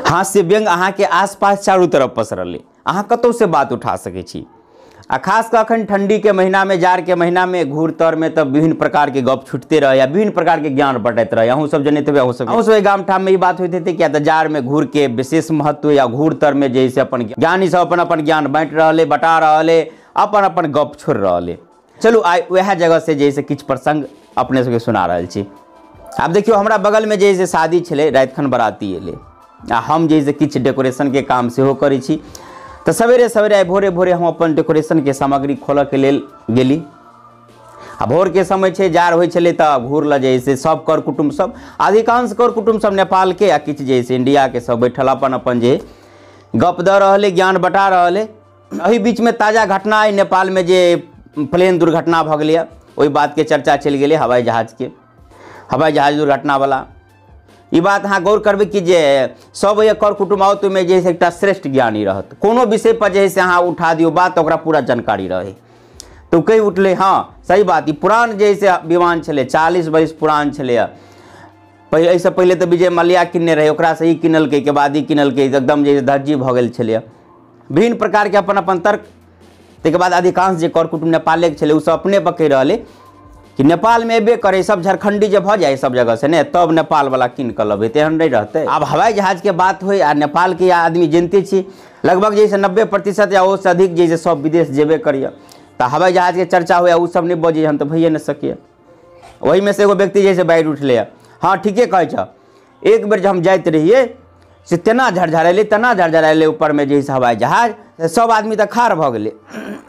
हास्य व्यंग अहाँके आसपास चारू तरफ पसरल अइ, अहाँ कतौ से बात उठा सकै छी। आ खास कऽ अखन ठंडी के महीना में, जाड़ के महीना में, घूर तर में तब विभिन्न प्रकार के गप छुटते रहे, विभिन्न प्रकार के ज्ञान बटैत रहे। अहूँ सब जनैत हेबै, अहूँ सब गाम ठाम में ई बात होइत हेतै, किया तऽ जाड़ में घूर के विशेष महत्व या घूर तर में जे से अपन ज्ञानी सब अपन अपन ज्ञान बाँटि रहल अइ, बटा रहल अइ, अपन अपन गप छोड़ि रहल अइ। चलू आइ वएह जगह से जे से किछु प्रसंग अपने सबके सुना रहल छी। आब देखियौ, हमरा बगल में जे से शादी छलै, रातिखन बराती एलै आ हम जे से किछु डेकोरेशन के काम सेहो करै छी। तऽ सवेरे सवेरे आइ भोरे भोरे हम अपन डेकोरेशन के सामग्री खोलऽ के लेल गेली। आ भोर के समय छै, जाड़ होइ छलै तऽ घूर लऽ जे से सब कर कुटुम्ब सब, अधिकांश कर कुटुम्ब सब नेपाल के आ किछु जे से इंडिया के सब बैठल अपन अपन जे गप दऽ रहल अइ, ज्ञान बटा रहल अइ। एहि बीच में ताजा घटना अइ नेपाल में जे प्लेन दुर्घटना भऽ गेलैए, ओहि बात के चर्चा चलि गेलै, हवाई जहाज के, हवाई जहाज दुर्घटना वाला। ई बात अहाँ गौर करबै कि जे सब कर कुटुम्ब आओत ओहिमे जे से एकटा श्रेष्ठ ज्ञानी रहत, कोनो विषय पर जे से अहाँ उठा दियौ बात ओकरा पूरा जानकारी रहै। तऽ कहि उठलै, हाँ सही बात, ई पुरान जे से विमान छलै, 40 बरिस पुरान छलैए। एहिसँ पहिले तऽ विजय मल्या किनने रहै, ओकरासँ ई किनलकै, के बाद ई किनलकै, एकदम जे धज्जी भऽ गेल छलैए। विभिन्न प्रकारके अपन अपन तर्क। ताहिके बाद अधिकांश जे कर कुटुम्ब नेपालेके छलै ओ सब अपने पकड़ि रहलै कि नेपालमे एबे करै, सब झारखंडी जे भऽ जाइ सब जगह से ने, तब नेपाल वाला कीन कऽ लबै, तेहन नहि रहतै। आब हवाई जहाज के बात होइ आ नेपाल के आदमी जनते छी लगभग जैसे 90% या ओहिसँ अधिक जे सब विदेश जेबे करिए, तऽ हवाई जहाज के चर्चा होइ आ ओ सब नहि बजै हन तऽ भइए नहि सकैए। ओहिमे से एगो व्यक्ति जैसे बाढ़ि उठलै, हाँ ठीके कहै छह, एक बेर जे हम जाइत रहियै से तेना झरझरेलै, तेना झरझरेलै ऊपरमे जे हवाई जहाज, सब आदमी तऽ खाड़ भऽ गेलै।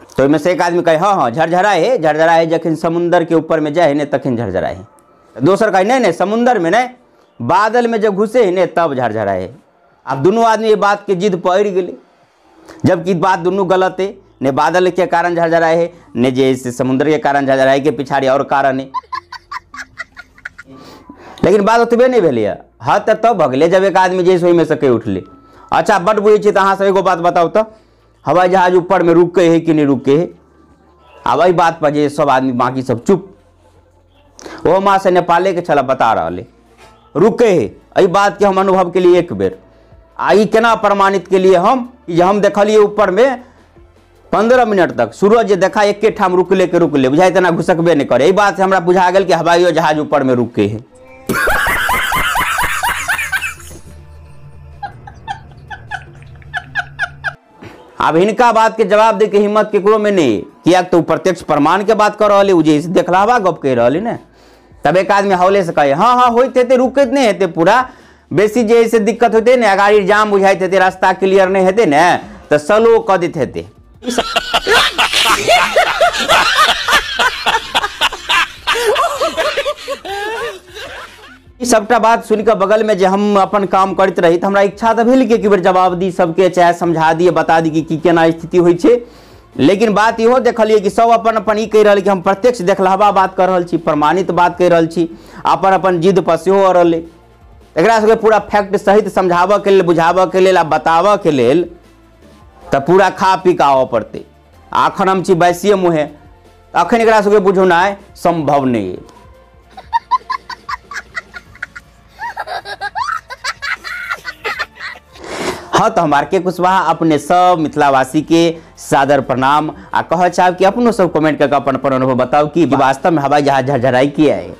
तऽ ओहिमे से एक आदमी कहै, हाँ हाँ झरझराइ है, झरझराइ है जखन समुन्दरके ऊपरमे जाइ है ने तखन झरझराइ है। दोसर कहै, नहि नहि समुन्दरमे नहि, बादलमे जब घुसे है ने तब झरझराइ है। आब दुनू आदमी एहि बातके जिद पड़ि गेलै, जबकि बात दुनू गलत है, ने बादलके कारण झरझराइ है ने जे से समुन्दरके कारण झरझराइ के पिछाड़ी और कारण है। लेकिन बात ओतबे नहि भेलैए, हद तऽ तब भऽ गेलै जब एक आदमी जे ओहिमे से कहि उठलै, अच्छा बड बुझै छी तऽ अहाँ सब एगो बात बताउ तऽ, हवाई जहाज ऊपरमे रुकै है कि नहि रुकै है? आब एहि बात पर जे सब आदमी बाकी सब चुप, ओहो माँ से नेपाले के छल बता रहल है, रुकै है। एहि बातके हम अनुभव केलिए एक बेर, आ ई केना प्रमाणित केलिए हम जे हम देखलिए ऊपरमे 15 मिनट तक सूरज जे देखा एके ठाम रुकले के रुकले, बुझाइ तेना घुसकबे नहि करे। एहि बात से हमरा बुझा गेल कि हवाइयो जहाज ऊपरमे रुकै है। आब हिनका बात के जवाब दे के हिम्मत केकरो में नहीं, किया तो प्रत्यक्ष प्रमाण के बात कर रहल है, जे देखलावा गप कहि रहल है ने। तब एक आदमी हौले से कहे, हाँ हाँ होइत हेतै, रुकैत नहि हेतै पूरा, बेसी जे से दिक्कत होतै ने, गाड़ी जाम बुझाइत हेतै, रास्ता क्लियर नहि हेतै ने, तऽ स्लो कऽ दैत हेतै। सबटा बात सुनि कऽ बगल में जे हम अपन काम करैत रही तऽ हमरा इच्छा तऽ भेल कि एक बेर जवाब दी सबके, चाहे समझा दिए, बता दी कि की केना स्थिति होइ छै। लेकिन बात इहो देखलियै कि सब अपन अपन ई कहि रहल कि हम प्रत्यक्ष देखलहबा बात कर रहल छी, प्रमाणित बात कहि रहल छी, अपन अपन जिद पर सेहो अड़ल अइ। एकरा सबके पूरा फैक्ट सहित समझाबऽ के लेल, बुझाबऽ के लेल आ बताबऽ के लेल तऽ पूरा खा पी कऽ आबऽ पड़तै। आ अखन हम छी बाइसिए मुँहे, अखन एकरा सबके बुझौनाइ सम्भव नहि अइ। हाँ तो हम आर के कुशवाहा अपने सब मिथिलावासी के सादर प्रणाम आ कह चाहब कि अपनो सब कमेंट करके अपन अपन अनुभव बताओ कि वास्तव में हवाई जहाज झरझराई किया है,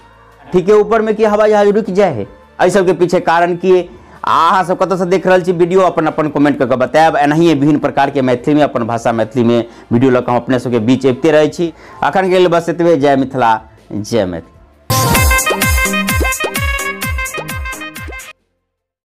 ठीक है ऊपर में कि हवाई जहाज रुक जाए है, एहि सबके पीछे कारण की है। अहाँ सब कतऽ से देख रहल छी वीडियो, अपन अपन कमेंट करके बतायब। एनाहिए विभिन्न प्रकार के मैथिली में, अपन भाषा मैथिली में वीडियो लऽ कऽ हम अपने सबके बीच अबिते रहै छी। अखन के लेल बस एतबे। जय मिथिला, जय मैथिली।